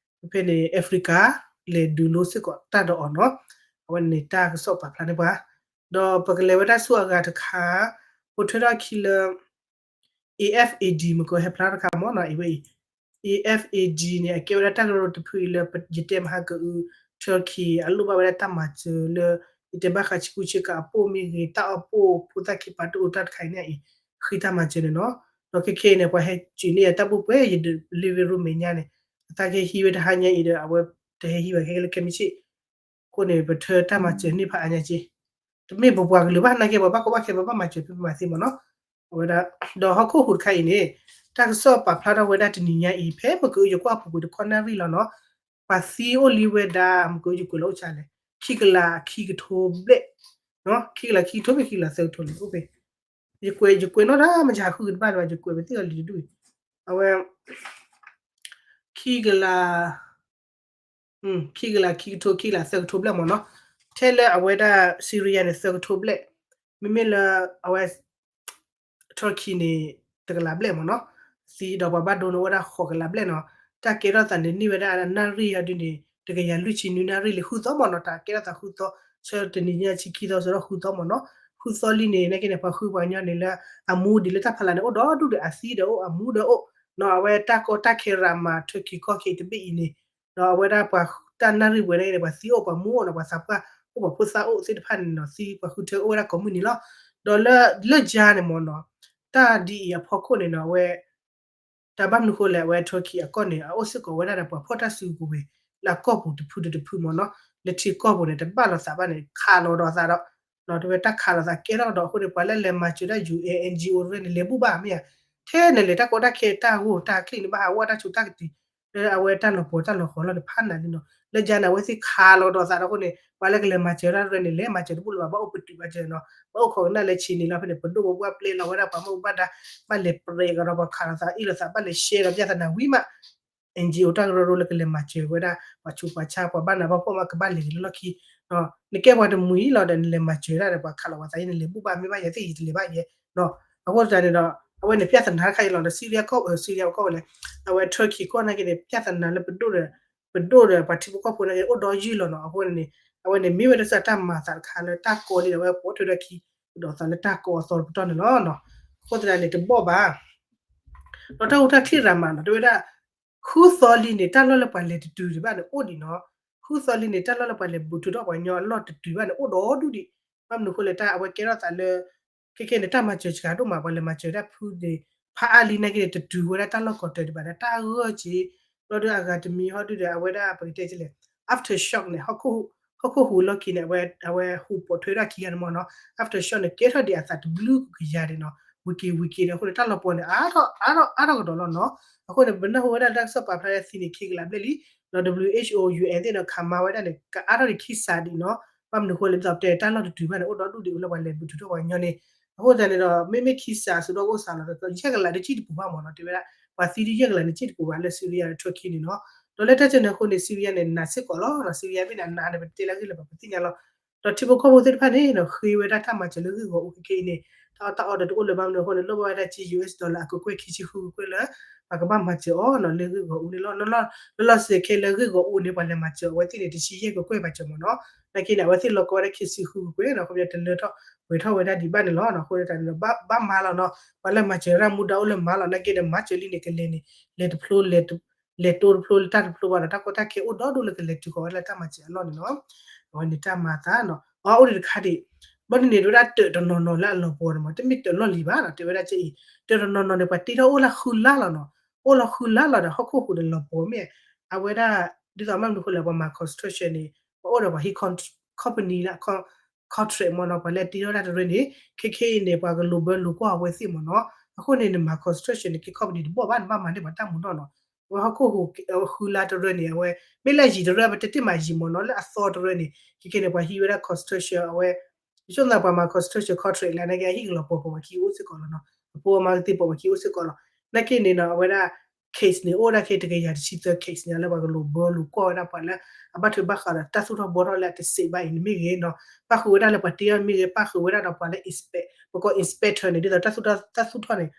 ဖဲန့ၣ် Africa လဲၤဒုးလိစ့ၢ်ကီးတၢ်ဒီးအီၤနီၤ, အဝဲန့ၣ်တၢ်ကစီၣ်ပာ်ဖျါန့ၢ်ပှၤ ဒီးပကလဲၤဝဲဒၣ်ဆူအဂၤတခါ ပိာ်ထွဲထီၣ်ခံလၢ AFAD မ့ၢ်ကဟဲဖျါတခါမ့ၢ်နီၤ အဝဲအံၤ AFAD န့ၣ် အကဲဝဲဒၣ်တၢ်ကရၢကရိတဖုအံၤလၢ ယတဲမဟါကအု Turkey အလိၣ်ဘၣ်ဝဲဒၣ်တၢ်မၤစၢၤလၢ ယတဲဘၣ်ဃးဆ့ကူဆ့ကၤအပိၢ်မ့ၢ်ဂ့ၤ တၢ်အီၣ်ပိၢ်ဖိသၣ်ခံပာ်တအိၣ်တၢ်တခါအံၤန့ၣ်အံၤ ဃ့တၢ်မၤစၢၤန့ၣ်နီၤ, ဒီးခဲခဲအံၤန့ၣ် ပှၤဟဲစၢၤန့ၢ်အတၢ်ပိၢ်ပှဲၤ ယဒုးလ့ဝဲရိမဲာ်ညါန့ၣ် အသးကဟံးဝဲတဟါညါအံၤဒီး အဝဲတဟဲဟံးဘၣ်ခဲလၢခဲမုၢ်ဆ့ၣ် အဃိန့ၣ် ပထၢတၢ်မၤစၢၤန့ၢ်ဖးအါညါက့ တမ့ၢ်ပပှၤကလုာ်ဘၣ် နာ်က့ပှၤဘၣ်ကီဘၣ်ခဲ ပဘၣ်မၤစၢၤဖဲပမၤသ့မ့ၢ်နီၤ, အဝဲဒၣ် ဒီးဟီၣ်ခိၣ်ဟူးတခါအံၤန့ၣ် တၢ်ကစီၣ်ပာ်ဖျါထီၣ်ဝဲဒၣ်တနံၤညါအံၤ ဖဲမ့ၢ်ကအုယကွၢ်ပူၤကွံာ်တခီနၣ်ရံၣ်လီၤနီၤ, ပှၤသံအိၣ်လံဝဲဒၣ် မ့ၢ်ကအုယကွဲးလီၤအိၣ်ဆါလဲၣ် ခံကလးခံကထိဘျဲၣ်, ခံကလးခံကထိဘျဲၣ် ခံကလးသၢကထိလဲၣ် အိၣ်ဖဲ ယကွဲး ယကွဲးနီၣ်တၢ်မ့ၢ်ယဟးဃုကတဘၣ်လၢၤဘၣ် ယကွဲးပသ့ၣ်အီၤလံတဒူၣ်အံၤ, အဝဲ ခံကလး ခံကလးခံကထိ ခံကလးသၢကထိဘျဲၣ်မ့ၢ်နီၤ, ထဲလၢအဝဲဒၣ် Syria န့ၣ် သၢကထိဘျဲၣ်, မ့မ့ၢ်လၢအဝဲ Turkey န့ၣ် တကလးဘျဲၣ်မ့ၢ်နီၤ, သံဒီးပှၤဘၣ်ဒိန့ၢ်ဝဲဒၣ်ဃိးကလးဘျဲၣ်နီၤ, တၢ်ကဲထီၣ်သးန့ၣ်န့ၢ်ဝဲဒၣ်နၣ်ရံၣ်အီၤဒ်န့ၣ် တကယၤလွံၢ်ဆံနွံနၣ်ရံၣ်လံ ဃုသီမ့ၢ်နီၤ, တၢ်ကဲထီၣ်သးဃုသီ, ဆၢတနံၤညါဆံခံသီ ဆၢထီၣ်ဃုသီမ့ၢ်နီၤ, ဃုသီလံန့ၣ် နာ်က့န့ၣ် ပှၤဃုပှၤကညီန့ၣ်လၢ အမူဒံးလၢတၢ်ဖးလၢ်န့ၣ် အိၣ်ဒီဒူၣ်ဒီးအသံဒီးအိၣ် အမူဒီးအိၣ်, နီၤ အဝဲတၢ်ကီတၢ်ခဲရၤမၤ Turkey ကီၢ်ခဲအံၤတဘ့ၣ်အံၤန့ၣ် ဒီးအဝဲဒၣ်ပှၤတၢ်နၣ်ရံၣ်ပှဲၤန့ၣ် ပှၤသံအိၣ်ပှၤမူအိၣ်နီၤ ပှၤသးပှၢ်အိၣ်ပှၤဖိသၣ်အိၣ်သ့ၣ်တဖၣ်န့ၣ်နီၤ သံပှၤဃုထၢအိၣ်ဝဲဒၣ်ကိးမုၢ်နံၤလီၤ. ဒီးလၢ လၢယါန့ၣ်မ့ၢ်နီၤ တၢ်ဒ်အံၤအဖီခိၣ်န့ၣ်နီၤ အဝဲ တၢ်ဘၣ်မနုၤဃိလဲၣ် အဝဲ Turkey အကီၢ်န့ၣ် အအိၣ်စ့ၢ်ကီးဝဲဒၣ်ဒီးပှၤဖီၣ်တၢ်စုကဝဲၤ လၢအကီၢ်ပူၤတဖုတဖုမ့ၢ်နီၤ လၢထံကီၢ်ပူၤန့ၣ် တဘၣ်လိာ်သးဘၣ်န့ၣ် ခးလီၤဒီးသးဒီး ဒီးတဝဲတၢ်ခးလိာ်သးကဲထီၣ်ဒီးအဃိန့ၣ် ပှၤလၢလဲၤမၤစၢၤဒၣ် ယူၢ်အဲၣ် အၣ်အၣ် အၣ်အၣ် အၣ်အၣ် န့ၣ် လဲၤဘူၣ်ဘၣ်မ့ၢ်ဧါ, ထဲန့ၣ်လဲၤတၢ်ကီတၢ်ခဲတၢ်ဂိၢ်တၢ်ချံန့ၣ် ဘၣ်ဟးဝဲတၢ်ဆူးတၢ်ကတံၤ လၢအဝဲတၢ်လီၤပှီၤတၢ်လီၤဃီၤလီၤန့ၣ် ဖးနးလံနီၤ လၢယါန့ၣ် အဝဲသ့ၣ်ခးလီၤဒီးသးဒီးအဃိန့ၣ် ပှၤလၢကလဲၤမၤစၢၤတၢ်ရဲၣ်န့ၣ် လဲၤမၤစၢၤတဘူၣ်လၢၤဘၣ် ဘၣ်အိၣ်ပတုာ်ဘၣ်စၢၤနီၤ ဘၣ်အိၣ်ခိးကနၣ်လၢဆံးန့ၣ်လီၤ ဖဲန့ၣ် ပဒိၣ်ပပှၢ်ပျဲလီၤဝဲဒၣ်ပှၤမ့ၢ်အိၣ်ဘၣ်ဒါ ဘၣ်လဲၤပြဲးကဒီးပှၤခးလိာ်သးအ့ၣ်လိာ်သး ဘၣ်လဲၤရှဲဒီးပြဿနာဝံၤမး NGO တၢ်ကရၢကရိလၢကလဲၤမၤစၢၤဝဲဒၣ် ပှၤဆူးပှၤဆါပှၤဘၣ်နးဘၣ်ဖှီၣ်မးကဘၣ်လဲၤက့ၤလၢလီၢ်ခံ, နကဲပှၤတမှံၤလီၤဒီးနလဲၤမၤစၢၤဒၣ်ဒီးပှၤခးလိာ်ပှၤသးအံၤ နလဲၤဘူၣ်ဘၣ်မ့ၢ်ဘၣ်ယဲသ့ၣ်ယတလဲၤဘၣ်ယဲ, အဃိသတးန့ၣ်ဒီး အဝဲန့ၣ်ပြဿနာတခါအံၤလီၤဒီး Syria ကီၢ် Syria ကီၢ်ဝဲလဲၣ်, အဝဲ Turkey ကီၢ်နာ်က့န့ၣ် ပြဿနာလၢပဒိၣ်ဒီး ပဒိၣ်ဒီးပှၤထံဖိကီၢ်ဖိနာ်က့အိၣ်ဒီးယုၢ်လီၤနီၤ အဃိန့ၣ် အဝဲန့ၣ်မ့ၢ်ဝဲဒၣ်စ့ၢ်တၢ်မၤသးတခါလၢတၢ်ကီလံဒီးအဝဲပိာ်ထွဲဒီးခံ ကဒီးသးလၢတၢ်ကီအသီတပတီၢ်န့ၣ်လီၤ. အဃိသတးန့ၣ်တဘီၣ်ဘၣ် ဒီးတၢ်ဟူးတၢ်ချံရၤမးနီၤ တဲဝဲဒၣ် ဃုသီလံန့ၣ် တၢ်လီၢ်လၢပှၤလဲၤတတုၤဒံးဘၣ်န့ၣ်အိၣ်ဒံးနီၤ, ဃုသီလံန့ၣ် တၢ်လီၢ်လၢပှၤလဲၤဘူးထုးထီၣ်ပှၤကညီအလီၢ်တတုၤဘၣ်န့ၣ် အိၣ်ဒီဒူၣ်ဒံး, ဘၣ်မနုၤအဃိလဲၣ် တၢ်အဝဲကဲထီၣ်သးလၢ ခဲခဲန့ၣ် တၢ်မၤစၢၤစှၤဒိၣ်မး ပှၤလဲၤမၤစၢၤတၢ်ဖုန့ၣ် ဖးအါလံနာ်က့န့ၣ် တတုၤဝဲဒၣ်တၢ်လီၢ်ကီးတၢၤဒံးဘၣ်ဒီး တၢ်ဂၢၢ်က့ၤ ဘျီဒီးအဂၤတမံၤဟီဒုဒီး အဝဲဒၣ်ပကတဲကလဲၣ် aftershock န့ၣ် ဟီၣ်ခိၣ်ဟူးလီၢ်ခံန့ၣ် အဝဲဟူးပိာ်ထွဲထီၣ်ခံဂၤန့ၣ်မ့ၢ်နီၤ aftershock န့ၣ် ကဲထီၣ်ဒံးအသးတဘျုးကယၤဒံးနီၤ ဝံၤက့ၤဝံၤက့ၤဒီး အဃိန့ၣ် တၢ်လီၤပှီၤန့ၣ် အါထီၣ်အါထီၣ်အါထီၣ်ကဒီးလီၤနီၤ, အဃိန့ၣ် ပနၢ်ဟူဝဲဒၣ်တၢ်ကစီၣ်ပာ်ဖျါလၢသံန့ၣ် ခံကလးဘျဲၣ်လံ, ဒီး WHO UN သ့ၣ်ဒီး ခးမါဝဲဒၣ်န့ၣ် ကအါထီၣ်ဒံးခံစးဒံးနီၤ, ဘၣ်မနုၤအဃိလဲၣ် ဒ်သိးပတဲတၢ်လီၢ်တတုၤဘၣ်န့ၣ် အိၣ်ဒီဒူၣ်ဒံးအိၣ်လၢပှၤလဲၤဘူးထုးထီၣ်ပှၤကညီန့ၣ်, အဃိသတးန့ၣ်ဒီး မ့မ့ၢ်ခံစးအစိၤဒီးကအိၣ်စးလီၤ ယဲၢ်ကလးတစံၣ်တပူၤဘၣ်မ့ၢ်နီၤ တဲဝဲဒၣ် ပှၤသံဒ်ယဲၢ်ကလးန့ၣ်စံၣ်တပူၤဘၣ်လၢ Syria ဒီး Turkey န့ၣ်နီၤ, ဒီးလၢတၢ်စဲန့ၣ်အဃိန့ၣ် Syria န့ၣ် နးစ့ၢ်ကီးလီၤ, Syria ဘ့ၣ်န့ၣ် အနးန့ၣ် ပတဲလၢအဂ့ၢ်လၢၤဘၣ် ပသ့ၣ်ညါလီၤ, ဒီးထံဖိကီၢ်ဖိသ့ၣ်တဖၣ်န့ၣ်ဒီး ဃ့ဝဲဒၣ်တၢ်မၤစၢၤလၢဂ့ၢ်ဂီၢ်အူခဲခဲအံၤန့ၣ် တၢ်အီၣ်တၢ်အီဒီးတအိၣ်လၢၤဘၣ်မနုၤအဃိန့ၣ် လိၣ်ဘၣ်ဝဲဒၣ်က့ US dollar အကကွဲၢ်ခံဆံဃုကကွဲၢ်လၢ ပှၤကဘၣ်မၤစၢၤအီၤနီၤလၢဂ့ၢ်ဂီၢ်အူန့ၣ်လီၤ. လီၤလီၤဆဲးဆဲးခဲလၢဂ့ၢ်ဂီၢ်အူန့ၣ် ပှၤလဲၤမၤစၢၤအဝဲသ့ၣ်န့ၣ် တဆံယဲၢ်ကကွဲၢ်မၤစၢၤမ့ၢ်နီၤ. နာ်က့န့ၣ် အဝဲသ့ၣ်လီၤကီဝဲဒၣ်ခံဆံဃုကကွဲၢ်နီၤ ခီပညီတလၢထီၣ်ပှဲၤထီၣ်ဝဲဒၣ်ဒံးဘၣ်န့ၣ်လီၤ. အဃိန့ၣ် ဘၣ်မၤလီၤနီၤ ပှၤလၢမၤစၢၤတၢ်မူဒါအိၣ်လၢမၤလီၤ. နာ်က့ဒီးမၤစၢၤလံန့ၣ် ကလဲၤန့ၣ် လဲၤတဖျိ လဲၤတိတဖျိလၢတၢ်တဖျိဘၣ်ဒီး တၢ်ကီတၢ်ခဲအိၣ်ဒီဒူၣ်လၢကလဲၤတုၤဃီၤဝဲဒၣ်လၢတၢ်မၤစၢၤအလီၢ်န့ၣ်လီၤ. အဝဲန့ၣ်တၢ်မၤသးနီၤ အအိၣ်ဒံးတခါဒံး ဘၣ်န့ၣ်န့ၣ် တဲဝဲဒၣ်တၢးတနီၤနီၤလၢအလီၤပှီၤန့ၣ်မ့ၢ် တမ့ၢ်တၢးလီၢ်လံၤဘၣ်နီၤ တဲဝဲဒၣ်ကအံၤ တၢးတနီၤနီၤန့ၣ် ပှၤတ့ထီၣ်အိၣ်လၢဃုလါလီၤနီၤ အိၣ်လီၤဃုလါလီၤဒီး ဟီၣ်ခိၣ်ဟူးဒီးလီၤပှီၤမ့ၢ် အဝဲဒၣ် ဒ်သိးမ့ၢ်မနုၤဃိလဲၣ် ပှၤမၤ construction န့ၣ် ပှၤအိၣ်ဒီးပှၤဟံး company လၢ contract မ့ၢ်နီၤ ပှၤလၢတ့ထီၣ်ဝဲဒၣ်တရၢန့ၣ် ခဲခဲအံၤန့ၣ် ပှၤကလိာ်ဘၢလိာ်ကွီၢ်အဝဲသ့ၣ်မ့ၢ်နီၤ အဃိန့ၣ် နမၤ construction န့ၣ် က့ company တဘီၣ်ဘၣ် နဘၣ်မၤန့ၢ်ပှၤတၢ်မူနီၢ်နီၤ အဝဲဟီၣ်ခိၣ်ဟူးဃုလါတရၢန့ၣ် အဝဲ မ့ၢ်လၢအယံၤတရၢ ပတတ့ၢ်မၤယံၤမ့ၢ်နီၤ လၢအသီတရၢန့ၣ် ခဲခဲန့ၣ် ပှၤဟံးဝဲဒၣ် construction အဝဲ ယဆိကမိၣ်ပှၤမၤ construction contract လၢနာ်က့ အဟံၣ်ကလီၤပှီၤပှၤခံအိၣ်စ့ၢ်ကီးလီၤနီၤ အဖိအမါကသ့ၣ်ပှၤခံအိၣ်စ့ၢ်ကီးလီၤ နာ်က့န့ၣ်နီၤ အဝဲဒၣ် case န့ၣ် အိၣ်ဝဲဒၣ်ခဲတကယၤတဆံသၢ case န့ၣ် လၢပှၤကလိာ်ဘၢလိာ်ကွီၢ်ဝဲဒၣ်ပှၤလၢ အဘၣ်ထွဲဘၣ်ဃးဒီးတၢ်သူၣ်ထီၣ်ဘှီထီၣ်လၢအတစဲးဘၣ်အံၤန့ၣ်မ့ၢ်ဂ့ၤနီၤ ပၣ်ဃုာ်ဝဲဒၣ်လၢပှၤတ့ထီၣ်မ့ၢ်ဂ့ၤ ပၣ်ဃုာ်ဝဲဒၣ်ဒီးပှၤလၢ inspect ပကိး inspector န့ၣ် ဒ်သိးတၢ်သူၣ်ထီၣ်တၢ်သူၣ်ထီၣ်န့ၣ်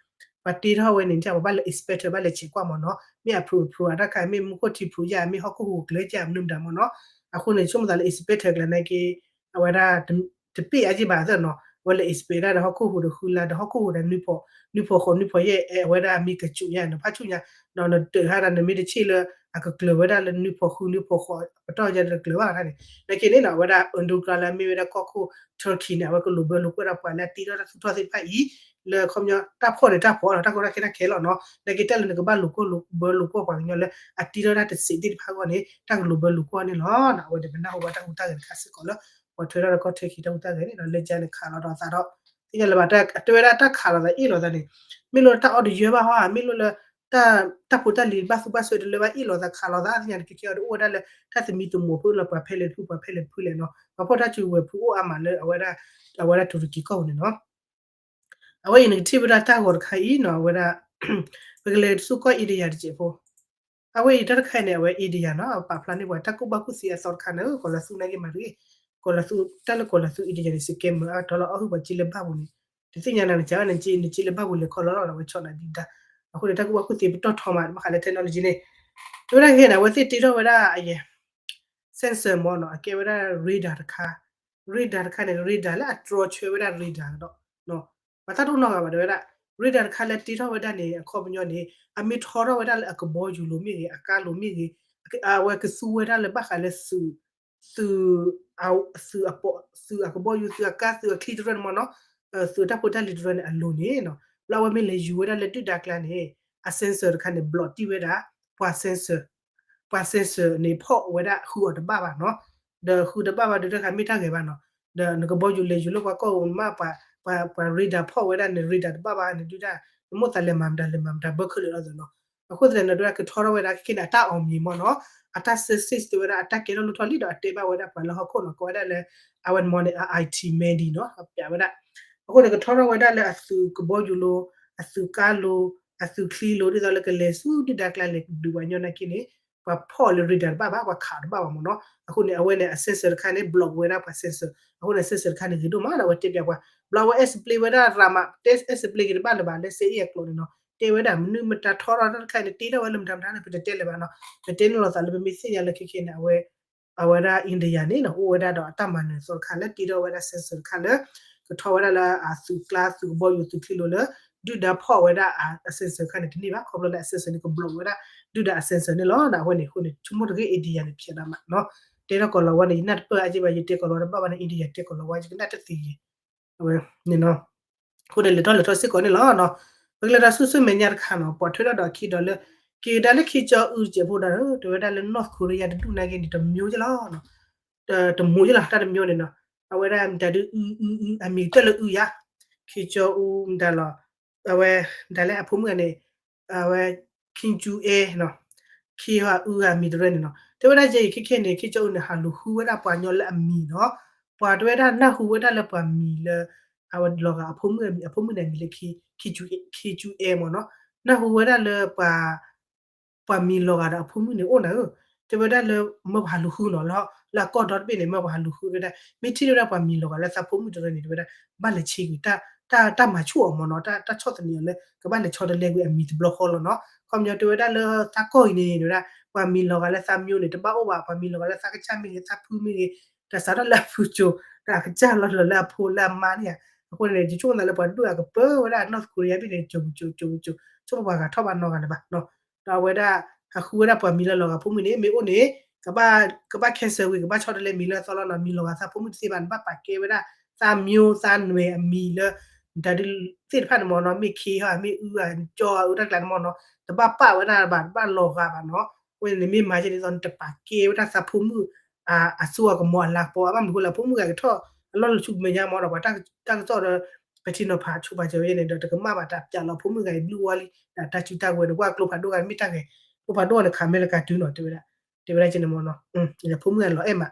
ပှၤတ့ထီၣ်ဝဲန့ၣ် ပှၤဘၣ်လဲၤ inspector ဘၣ်လဲၤဆဲးကွၢ်မ့ၢ်နီၤ မ့ၢ်အ prove အ prove အတၢ်ခါ မ့ၢ်မူခိၣ်ထံ prove ယါ မ့ၢ်ဟီၣ်ခိၣ်ဟူးကျဲၤယါ မနုၤမတၤမ့ၢ်နီၤ အဃိန့ၣ် ဆိကမိၣ်သးလၢ inspector ကျါနာ်က့ အဝဲဒၣ် တပ့ၢ်အါက့ဘၣ်သနီၤ အဝဲလဲၤ inspect ဒၣ်ဒီးဟီၣ်ခိၣ်ဟူးဒီးဃုလါဒီးဟီၣ်ခိၣ်ဟူးဒီး နွံဖီဃိးနွံဖီယဲၢ် အဝဲဒၣ်မ့ၢ်ကစူးညါနီၤ ဖးဆူညါ ဒီးနတၢးဟါဒီးနမ့ၢ်တဆ့ၣ်လၢ အကကျၢၤဝဲဒၣ်လၢနွံဖီဃုနွံဖီဃိး ပတီၢ်ယါဒီးတကျၢၤဘၣ်တၢ်န့ၣ် နာ်က့န့ၣ်နီၤ အဝဲဒၣ် Erdogan လၢအမ့ၢ်ဝဲဒၣ်ကီၢ်ခိၣ် Turkey န့ၣ် အဝဲကလိာ်ဘၢလိာ်ကွီၢ်ဒၣ်ပှၤလၢအတ့ထီၣ်တၢ်သူၣ်ထီၣ်သ့ၣ်တဖၣ်အံၤ လၢခီပညီတၢ်ဖီၣ်န့ၣ်တၢ်ဖီၣ်နီၤ တၢ်ကီတၢ်ခဲတၢ်ခဲလီၤနီၤ နာ်က့တၢ်လၢနကဘၣ်လိာ်ကွီၢ်လိာ်ဘၢလိာ်ကွီၢ်ပှၤကညီလၢအတ့ထီၣ်တၢ်တစဲးသ့ၣ်တဖၣ်အဂီၢ်န့ၣ် တၢ်ကလိာ်ဘၢလိာ်ကွီၢ်န့ၣ်လီၤ. အဝဲန့ၣ်ပနၢ်ဟူဘၣ်တၢ်ဟူးတၢ်ဂဲၤတခါစ့ၢ်ကီးလၢ ပှၤထွဲထီၣ်ဒီးကီၢ် Turkey တၢ်ဟူးတၢ်ဂဲၤန့ၣ်ဒီး လၢကန့ၣ်ခးလီၤဒီးသးဒီး သ့ၣ်ညါလၢၤဘၣ် တဲဝဲဒၣ်တၢ်ခးလိာ်သးအ့ၣ်လိာ်သးန့ၣ် မ့ၢ်လိၣ်လၢတၢ်အီၣ်တယၢဘၣ်ဟီဧါ မ့ၢ်လိၣ်လၢ တၢ်ဖိတၢ်လံၤဘၣ်သူဘၣ်စွဲတလၢဘၣ်အ့ၣ်လိာ်သးခးလိာ်သး သ့ၣ်ညါန့ၣ် ခဲခဲအံၤဒီးအိၣ်ဝဲဒၣ်လၢ တၢ်သမံသမိးဖုလီၤ ပှၤဖဲလဲၣ်တဖု ပှၤဖဲလဲၣ်တဖုလဲၣ်နီၤ ပှၤဖီၣ်တၢ်စုကဝဲၤဖုအိၣ်အါမးလၢအဝဲဒၣ် အဝဲဒၣ်တူၤရကံကီၢ်ပူၤန့ၣ်နီၤ အဝဲအံၤနကထံၣ်ဝဲဒၣ်တၢ်ဂီၤတခါအံၤနီၤ အဝဲဒၣ် ပကလဲၤဆူကီၢ် India တစဲးဖိ အဝဲအံၤတၢ်တခါအံၤန့ၣ် အဝဲ India နီၤ ပာ်ဖျါန့ၢ်ပှၤတၢ်ကူၣ်ဘၣ်ကူၣ်သ့အသီတခါန့ၣ် ကီၤလၤသူနာ်က့မၤတဂ့ၤ ကီၤလၤသူ တၢ်လၢကီၤလၤသူ India န့ၣ် scammer အတီလီၤအီၣ်ဟုၣ်ပှၤစ့လၢဘၣ်ပူၤန့ၣ် တသ့ၣ်ညါနၤနကၢ်နက့ နစ့လၢဘၣ်ပူၤလဲၤခီလီၤလီၤ အဝဲဆီၣ်နၤဒံးဒါ အဃိန့ၣ် တၢ်ကူၣ်ဘၣ်ကူၣ်သ့ပတီၢ်ထီမး ဘၣ်ဃးလၢ technology န့ၣ် တဲဝဲဒၣ်ခဲန့ၣ် အဝဲသ့ၣ်တ့ထီၣ်ဝဲဒၣ်အယဲ sensor မ့ၢ်နီၤ အကဲဝဲဒၣ် radar တခါ radar တခါန့ၣ် radar လၢအတြီဆၢဝဲဒၣ် radar ဒီး ပှၤတၢ်တအိၣ်နီတဂၤဘၣ် တဲဝဲဒၣ် radar တခါလၢတ့ထီၣ်ဝဲဒၣ်န့ၣ် အခီပညီန့ၣ် အမ့ၢ်ထီထီၣ်ဝဲဒၣ်လၢအကဘီယူၤလိၤမ့ၢ်ဂ့ၤ အကါလိၤမ့ၢ်ဂ့ၤ အဝဲကသူဝဲဒၣ်လၢဘၣ်ဃးလၢ သုး သုးအကဘီယူၤ သုးအကါ သုးအချံတရၢန့ၣ်မ့ၢ်နီၤ သုးတၢ်ဖိတၢ်လံၤတရၢန့ၣ် အလိၤန့ၣ်နီၤ လၢအဝဲမ့ၢ်လဲၤယူၤဝဲဒၣ်လၢဒုၣ်ဒါကျါန့ၣ် အ sensor တခါန့ၣ် block တံၢ်ဝဲဒၣ် ပှၤ sensor ပှၤ sensor န့ၣ် ဖီၣ်ဝဲဒၣ်ဃုအီၤတဘၣ်ဘၣ်နီၤ ဒီးဃုတဘၣ်ဘၣ်ဒုးတခါမ့ၢ်တၢ်ဂဲၤဘၣ်နီၤ ဒီးနကဘီယူၤလဲၤယူၤလၢပှၤကီၢ်ပူၤမး ပှၤ ပှၤ radar ဖီၣ်ဝဲဒၣ်န့ၣ် radar တဘၣ်ဘၣ်န့ၣ်ဒုးဒၣ် နမိၣ်သးလဲၤမၤမတၤလဲၤမၤမတၤဘၢခဲလၢာ်လီၤနီၤ အဃိသတးန့ၣ် ဒုးကထီထီၣ်ဝဲဒၣ်ခဲခဲန့ၣ် အတၢ်အီၣ်မံၤမ့ၢ်နီၤ အတၢ် service တဲဝဲဒၣ် အတၢ်ကဲထီၣ်လိၣ်ထီၣ်လံဒီးအတဲဘၣ်ဝဲဒၣ်ပှၤလၢဟီၣ်ခိၣ်နီၤ ကိးဝဲဒၣ်လၢ အဝဲမ့ၢ်န့ၣ် အ IT မဲဒံနီၤ ပျးဝဲဒၣ် အဃိန့ၣ် ကထီထီၣ်ဝဲဒၣ်လၢအသုးကဘီယူၤလိၤ အသုးကါလိၤ အသုးချံလိၤ ဒ်သိးလၢကလဲၤဆူဒုၣ်ဒါကျါလဲၤဒုးပှၤညီနာ်က့န့ၣ် ပှၤဖီၣ်လၢ radar တဘၣ်ဘၣ်မ့ၢ်နီၤ အဃိန့ၣ် အဝဲန့ၣ် အ sensor တခါန့ၣ် block ဝဲဒၣ်ပှၤ sensor အဃိန့ၣ် sensor တခါန့ၣ် ဂ့ၤဒိၣ်မးဒီးအဝဲတဲပျးပှၤ block ဝဲ explain ဝဲဒၣ်ရၤမး တဲ explain က့ၤတဘၣ်လၢၤဘၣ် လၢစဲအ့ၣ်အကျိာ်န့ၣ်နီၤ တဲဝဲဒၣ်မနုၤမတၤထီထီၣ်တၢ်တခါန့ၣ် တ့ထီၣ်ဝဲလၢမတၤမတၤန့ၣ် ပတတဲလၢၤဘၣ်နီၤ ပတဲန့ၣ်လိာ်သးလၢပမ့ၢ်သ့ၣ်ညါလၢခဲခဲန့ၣ် အဝဲ အဝဲဒၣ် India န့ၣ်နီၤ အိၣ်ဝဲဒၣ်ဒီးအတၢ်မၤနၢၤအသီတခါလၢတ့ထီၣ်ဝဲဒၣ် sensor တခါလၢ ကထီဝဲဒၣ်လၢအသုးကျါသုးကဘီယူၤသုးချံလိၤလၢ ဒုၣ်ဒါဖီၣ်ဝဲဒၣ်အ sensor တခါန့ၣ်တန့ၢ်ဘၣ် ခီဖျိလၢအ sensor န့ၣ် က block ဝဲဒၣ် ဒုၣ်ဒါအ sensor န့ၣ်လီၤ. အဝဲန့ၣ်အဃိန့ၣ် ဆိကမိၣ်တဂ့ၤ India န့ၣ် ဖျဲးဒၣ်မးနီၤ တဲထီၣ်ကီၤလၤဝါန့ၣ် ယနၢ်တပၢၢ်အါက့ဘၣ် ယတဲကီၤလၤဝါတဘၣ်ဘၣ်န့ၣ် India တဲကီၤလၤဝါ ယကနၣ်တသ့ယဲၢ် အဝဲန့ၣ်နီၤ အဃိန့ၣ်လဲၤထီၣ်လဲၤထီၣ်စ့ၢ်ကီးန့ၣ်လီၤ. ပကလဲၤဒီးဆူဆူမဲာ်ညါတခါနီၤ ပှၤထွဲထီၣ်ဒီးခံဒီးလၢ က့ၤကဒါလၢခံကၠီအူတစဲးဖိဒီး တဲဝဲဒၣ်လၢ North Korea တဒူၣ်နာ်က့န့ၣ် တမျိုးကလီၤ တမျိုးကလီၤ တၢ်တမျိုးန့ၣ်နီၤ အဝဲဒၣ်မတၤဒုး အမံၤကတၢၢ်လၢအုယါ ခံကၠီအူမတၤလီၤ အဝဲ မတၤလဲၣ် အဖိမုၣ်ဂၤန့ၣ် အဝဲ Kim Jong Un နီၤ ခံဟးအုဂၤမံၤတရၢန့ၣ်နီၤ တဲဝဲဒၣ်ယဲအံၤခဲခဲန့ၣ် ခံကၠီအူန့ၣ် ဟးလူၤဃုဝဲဒၣ်ပှၤညီလၢအမံၤနီၤ ပှၤတဲဝဲဒၣ်နၢ်ဟူဝဲဒၣ်လၢပှၤမံၤလၢ အဝဲလီၤဂာ်အဖိမုၣ်အမံၤ အဖိမုၣ်န့ၣ်အမံၤလၢ Kim Jong Un မ့ၢ်နီၤ နၢ်ဟူဝဲဒၣ်လၢ ပှၤမံၤလီၤဂာ်ဒီးအဖိမုၣ်န့ၣ်အိၣ်နၤဧၢ တဲဝဲဒၣ်လၢ မၢပဟးလူၤဃုနီၤလၢ လၢအကီၢ်ဒီတဘ့ၣ်န့ၣ် မ့ၢ်ပှၤဟးလူၤဃုဝဲဒၣ် မ့ၢ်ထံၣ်ဝဲဒၣ်ပှၤမံၤလီၤဂာ်လၢသးဖိမုၣ်တရၢန့ၣ် တဲဝဲဒၣ် ဘၣ်လဲၤဆံးကွံာ် တၢ်မၤဆူၣ်အီၤမ့ၢ်နီၤ, တၢ်ဆီၣ်သနံးအီၤလၢ ကဘၣ်လဲၤဆီတလဲကွံာ်အမံၤတဘျီဃီလီၤနီၤ. ခီပညီတဲဝဲဒၣ်လၢသးကီၢ်အံၤန့ၣ် တဲဝဲဒၣ် ပှၤမံၤလီၤဂာ်လၢသးမျိုးန့ၣ် တဘၣ်အိၣ်ဘၣ်, ပှၤမံၤလီၤဂာ်လၢသးကစၢ်မ့ၢ်ဂ့ၤ သးဖုမ့ၢ်ဂ့ၤ တၢ်စးထီၣ်လၢအဖုစိၤ တၢ်အကစၢ်လီၤလၢအဖိလၢအမါန့ၣ်ဧါ. အဃိန့ၣ် ယဆိကမိၣ်သးလၢပှၤဒိၣ်အကပၢဝဲဒၣ် North Korea ဘ့ၣ်န့ၣ် ကၠိကၠိကၠိကၠိ ဆိကမိၣ်ပှၤဂၤထီၣ်ဘၣ်နီတဂၤလၢၤဘၣ်နီၤ. ဒီးအဝဲဒၣ် ဟးဃုဝဲဒၣ်ပှၤမံၤလၢလီၤဂာ်ဖိမုၣ်န့ၣ် မ့ၢ်အိၣ်န့ၣ် ကဘၣ် cancel ကွံာ် ကဘၣ်ဆီတလဲမံၤလၢအသီလီၤနီၤ. မံၤလီၤဂာ်သးဖိမုၣ်တသ့ဘၣ်, နဘၣ်ပာ်ကဲဝဲဒၣ် သးမျိုး သးနွယ်အမံၤလၢ တၢ်ဒုးသ့ၣ်တဖၣ်န့ၣ်မ့ၢ်နီၤ, မ့ၢ်ခ့ဟီ မ့ၢ်အု ကၠီ အုတၢ်ကျးန့ၣ်မ့ၢ်နီၤ, တဘၣ်ပာ်ဝဲဒၣ်ဘၣ်, တဘၣ်လီၤဂာ်ဘၣ်နီၤ. အဃိန့ၣ် နမ့ၢ်မၤဒ်န့ၣ်အသိး နတပာ်ကဲဝဲဒၣ်သးဖိမုၣ် အစိအကမီၤအလၤကပီၤ, ဘၣ်မနုၤအဃိလဲၣ် ဖိမုၣ်ဂၤကထီၣ်အလီၢ်လၢဆူမဲာ်ညါမ့ၢ်နီၤ, ပှၤတၢ်ကစီၣ်ဒီး ပထံနီၤဖးဆိပာ်စၢၤဝဲန့ၣ်ဒီး တကမၣ်ဘၣ်တၢ်ပျးလီၤဖိမုၣ်ဂၤအံၤဘျုးဝါလံ, ဒီးတၢ်စုတၢ်ကဝဲၤန့ၣ် ကွၢ်ကျိဖးဒိၣ်ဂၤမ့ၢ်တၢ်ဂဲၤ, ကျိဖးဒိၣ်န့ၣ် ခးမဲလၢကၤတုၤနီၤ တဲဝဲဒၣ်, တဲဝဲဒၣ်ကန့ၣ်မ့ၢ်နီၤ, ဖိမုၣ်ဂၤလီၤအဲၣ်မး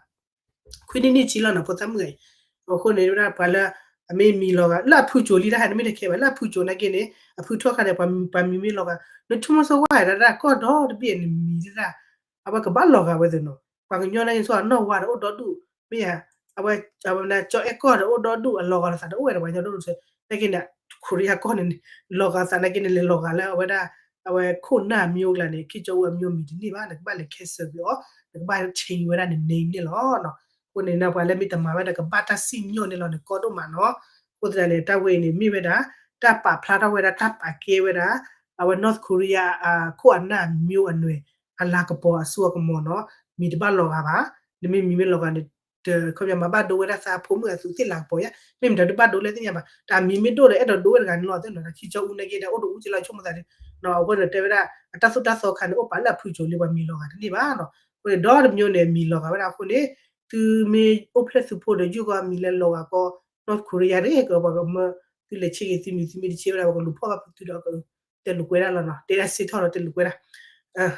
ခွံနံၣ်နံၣ်ဆံလီၤနီၤ ဖိသၣ်မုၣ်ဂၤအံၤ, အဃိန့ၣ်ဝဲဒၣ်ပှၤလၢ အမ့ၢ်မံၤလီၤဂာ် လၢအဖုစိၤလံတၢ်ဟဲန့ၣ်မ့ၢ်တခဲဘၣ်, လၢအဖုစိၤနာ်က့န့ၣ် အဖုထီၣ်ခါန့ၣ် ပှၤမံၤမ့ၢ်လီၤဂာ် နဆိကမိၣ်ဆိဝဲဒၣ် တၢ်ကီၢ်ဒီတဘ့ၣ်န့ၣ်မံၤတၢ် အဝဲကဘၣ်လီၤဂာ်ဝဲသ့ၣ်နီၤ, ပှၤကညီနာ်က့ဆိအနီၢ်ဝါဒီးအိၣ်ဒီဒူၣ်, မ့ၢ်ဧါ, အဝဲ ကၠီအဲၣ်ကီၢ်ဒီးအိၣ်ဒီဒူၣ် အလီၤဂာ်လီၤသးဒီးအိၣ်ဝဲဒီး ပှၤကညီဒိၣ်ဒိၣ်ဆဲး, နာ်က့န့ၣ် ခိရံယါကီၢ်န့ၣ်န့ၣ် လီၤဂာ်သးနာ်က့န့ၣ် လဲၤလီၤဂာ်လၢအဝဲဒၣ် အဝဲခိၣ်နၢ်မျိုးကလါန့ၣ် ခ့ကၠီအူအမျိုးမံၤတန့ၢ်ဘၣ်, နကဘၣ်လဲၤ cancel ကွံာ်အီၤ, နကဘၣ် change ဝဲဒၣ်န name န့ၣ်လီၤ. အဃိန့ၣ် ပှၤလၢမ့ၢ်တမၤဝဲဒၣ် ကဘၣ်တၢ်စံၣ်ညီၣ်န့ၣ်လီၤန့ၣ် ကီဒိၣ်မးနီၤ. အဃိသတးန့ၣ် တၢ်ဝဲအံၤန့ၣ် မ့ၢ်ဝဲဒၣ် တၢ်ပာ်ဖျါထီၣ်ဝဲဒၣ် တၢ်ပာ်ကဲဝဲဒၣ် အဝဲ North Korea အခိၣ်အနၢ်မျိုးအနွယ် အလၤကပီၤအစိအကမီၤနီၤ, မံၤတဘၣ်လီၤဂာ်ဘၣ်, နမ့ၢ်မံၤမ့ၢ်လီၤဂာ်န့ၣ် တခီပညီမၤဘၣ်ဒိဝဲဒၣ်သးဖိမုၣ်အသူးသ့ၣ်လၤကပီၤယါ, မ့ၢ်မတၤဒုးဘၣ်ဒိလဲၣ်သ့ၣ်ညါဘၣ်, တၢ်မံၤမ့ၢ်ဒိၣ်ဒီး အဲၣ်ဒိးဒိဝဲတဂၤန့ၣ်လီၤသ့ၣ်နီၤ, တၢ်ခံကၠီအူနာ်က့ဒီး အိၣ်တအူက့လီၤ ဆိကမိၣ်သးဒ်, အဃိန့ၣ်တဲဝဲဒၣ် အတၢ်သိၣ်တၢ်သီခါန့ၣ် အိၣ်ပာ်လၢအဖုကၠိၤလံ ပှၤမံၤလီၤဂာ်တန့ၢ်ဘၣ်နီၤ, အဃိန့ၣ် ဒီတမျိုးန့ၣ် မံၤလီၤဂာ်ဝဲဒၣ်အဃိန့ၣ် သုမ့ၢ်အိၣ်ဖျဲၣ်သုဖိဒီး ယုၢ်ကီၢ်မံၤလၢလီၤဂာ်ကီ North Korea န့ၣ် ကပှၤကမၢ သုလဲၤဆ့က့ၤသုမံၤ သုမ့ၢ်တဆ့ဝဲဒၣ် ပှၤကလူၤဖီၣ်ဘၣ်ဖုးသုဒီး တဲလိာ်ကွဲဒၣ်လီၤနီၤ, တဲဒၣ်စ့ထီၣ်လီၤ တဲလိာ်ကွဲဒၣ်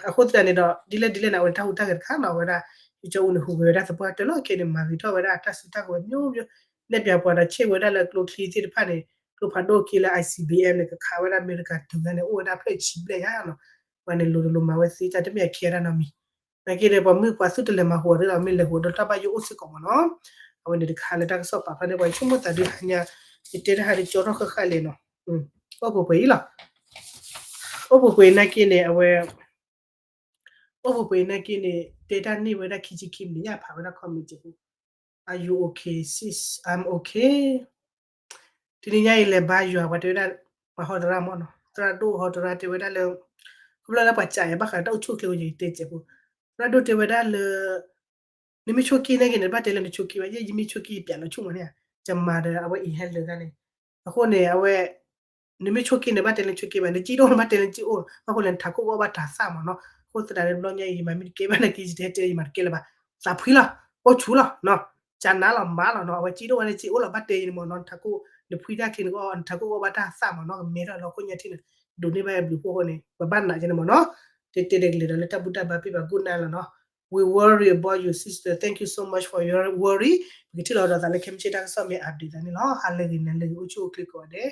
အဃိသတးန့ၣ်ဒီး ဒ်လဲၣ်ဒ်လဲၣ်န့ၣ် အဝဲတၢ်ဟူးတၢ်ဂဲၤတခါနီၤ, အဝဲဒၣ် ယကၠီအူန့ၣ် ဟူးဂဲၤဝဲဒၣ်သပှၢ်တၢၢ်လီၤခဲန့ၣ် မၤဂ့ၤထီၣ်ဝဲဒၣ်တၢ်စုတၢ်ကဝဲၤမျိုးမျိုး, နဲၣ်ပၠးပှၤဒီး ဆ့ၣ်ဝဲဒၣ်လၢကျိချံသ့ၣ်တဖၣ်န့ၣ် ကျိဖးဒိၣ်ခံလၢ I C B M န့ၣ် ကခးဝဲဒၣ်အမဲရကၤတုၤလၢန့ၣ် အိၣ်ဝဲဒၣ်ဖျၢၣ်ဆံဘျဲၣ်ညါနီၤ, ပှၤန့ၣ်လိၤတလိၤမၤဝဲသ့ တၢ်တမ့ၢ်အခဲဒၣ်နီတမံၤ နာ်က့ဒီး ပှၤမုၣ်ပှၤသုတလဲၤမၤဟူးအီၤဒီး မ့ၢ်လဲၤဟူးဒီးတၢ်ဘၣ်ယိၣ်အိၣ်စ့ၢ်ကီးမ့ၢ်နီၤ, အဝဲန့ၣ်တခါလၢတၢ်ကစီၣ်ပာ်ဖျါန့ၢ်ပှၤ ယဆိကမိၣ်သးဒုးဟါညါ ယတဲတၢ်ဟးဒုးကၠီထီၣ်ဃၣ်ဃၣ်လဲၣ်နီၤ, အိၣ်ပှဲၤပှဲၤအံၤလီၤ, အိၣ်ပှဲၤပှဲၤအံၤနာ်က့န့ၣ် အဝဲ အိၣ်ပှဲၤပှဲၤအံၤနာ်က့န့ၣ် တဲတၢ်န့ၢ်ဝဲဒၣ်ခံဆံခံမံးနံး ယဖးဝဲဒၣ် comment စဲးဖိ, Are you okay sis? I'm okay. တနံၤညါအံၤလဲၤဘါယွၤ ပှၤတဲဝဲဒၣ် ပှၤဟီတရါမ့ၢ်နီၤ, သရၣ်ဒိၣ်ဟီတရါတဲဝဲဒၣ်လၢ ခီဖျိလၢပှၤစံးယၤဘၣ်ဃးတၢ်အိၣ်ဆူၣ်အိၣ်ချ့ဝဲ ယတဲစဲးဖိ, သရၣ်ဒိၣ်တဲဝဲဒၣ်လၢ နမ့ၢ်ဆိက့ၣ်နာ်က့န့ၣ် ဘၣ်တဲလၢနဆိက့ၣ်ဘၣ်, ယဲယမ့ၢ်ဆိက့ၣ် ယပျးလီၤဆိကမိၣ်န့ၣ်ဧါ, ယမၤဒီးအဝဲအံၤဟဲလၢာ်တၢ်န့ၣ်, အဃိန့ၣ် အဝဲ နမ့ၢ်ဆိက့ၣ်န့ၣ် ဘၣ်တဲလၢနဆိက့ၣ်ဘၣ်, နစ့ဒိၣ်န့ၣ် ဘၣ်တဲလၢနစ့အိၣ်, ဘၣ်ဃိလဲၣ် နထးခိၣ်ကီၢ်ဘၣ်တၢ်သၣ်မ့ၢ်နီၤ, အဃိသတးန့ၣ် တဘျီညါအံၤ ယမၤမ့ၢ်တကဲဘၣ်နာ်က့ ယတဟဲတဲ ယမၤတကဲလၢၤဘၣ်, သးဖှံလီၤ, အိၣ်ဆူၣ်လီၤ, ကနၤလီၤမးလီၤနီၤ, အဝဲစ့ဒိၣ်ဝဲန့ၣ် စ့အိၣ်လီၤ ဘၣ်တဲယန့ၣ်မ့ၢ်နီၤ, နထးခိၣ် နဖှံတၢ်ချ့န့ၣ်ကီး နထးခိၣ်ကီၢ်ဘၣ်တၢ်သၣ်မ့ၢ်နီၤ, ကမဲထီၣ်လီၤခိၣ်ညါထံၣ်န့ၣ်, ဒိးန့ၢ်ဘၣ်ဘျုးဖှိၣ်အဃိန့ၣ် ပဘၣ်နာ်က့န့ၣ်မ့ၢ်နီၤ, တဲတဲဒ်ကလဲာ်ဒီးလၢတၢ်ဘူၣ်တၢ်ဘါပ့ၢ်ဘၣ် good night လီၤနီၤ. We worry about you sister, thank you so much for your worry. ပကထံၣ်လီၤဒီးသးလၢခဲမုၢ်ဆ့ၣ်တၢ်ကစီၣ်မ့ၢ် update သးန့ၣ်လီၤ. ဟါလၢအဂ့ၤ နၤလၢအဂ့ၤ အိၣ်ဆူၣ်အိၣ်ချ့ကိးဂၤဒဲး.